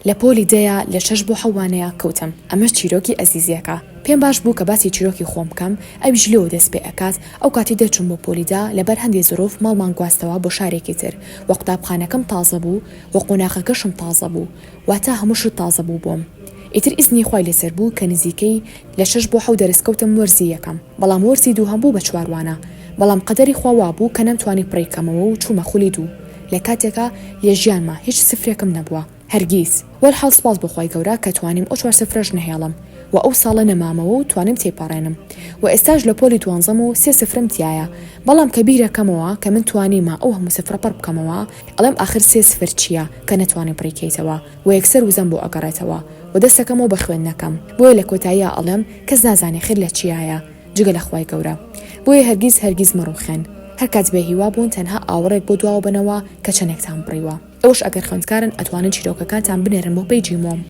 لە پۆلی دەیا لە شەش بۆ حەو وانەیا کەوتم ئەمەش چیرۆکی ئەزیزیەکە پێم باش بوو کە باسی چیرۆکی خۆم بکەم ئەویش لێوە دەست پێ ئەکات ئەو کاتی دەرچووم بۆ پۆلی دە لەبەر هەندێ زروف ماڵمان گواستەوە بۆ شارێکی تر وە قوتابخانەکەم تازە بوو وە قۆناغەکەشم تازە بوو واتە هەموو شت تازە بوو بۆم ئیتر ئیزنی خوای لەسەر بوو کە نزیکەی لە شەش بۆ حەو دەرس کەوتم وەرزی یەکەم بەڵام وەرزی دووهەم بوو بە چوار وانە بەڵام قەدەری خوا وابوو کە نەمتوانی پڕی کەمەوە و چوومە خولی دوو لە کاتێکا لە ژیانما هیچ سفرێکم نەبووە هەرگیز وەلحاڵ سوپاس بۆ خوای گەورە کە توانیم ئەو چوار سفرەش نەهێڵم و ئەو ساڵە نەمامەوە و توانیم تێیپەڕێنم و ئێستاش لە پۆلی دوانزەم و سێ سفرم تیایە بەڵام کە بیرەکەمەوە کە من توانیمە ئەو هەموو سفرە پڕ بکەمەوە ئەڵێم ئاخر سێ سفر چیە کە نەتوانی پڕی کەیتەوە و یەکسەر وزەم بۆ ئەگەڕێتەوە و دەستەکەمەوە بە خوێندنەکەم بۆیە لە کۆتاییا ئەڵێم کەس نازانێ خێر لە چیایە جگە لە خوای گەورە بۆیە هەرگیز هەرگیز مەڕوخێن هەرکات بێ هیوا بوون تەنها ئاوڕێک بۆ دواوە بەنەوە کە چەنێکتان بڕیوە ئێوەش ئەگەر خوێندکارن ئەتوانن چیرۆکەکانتان بنێرن بۆ پەیجی مۆم.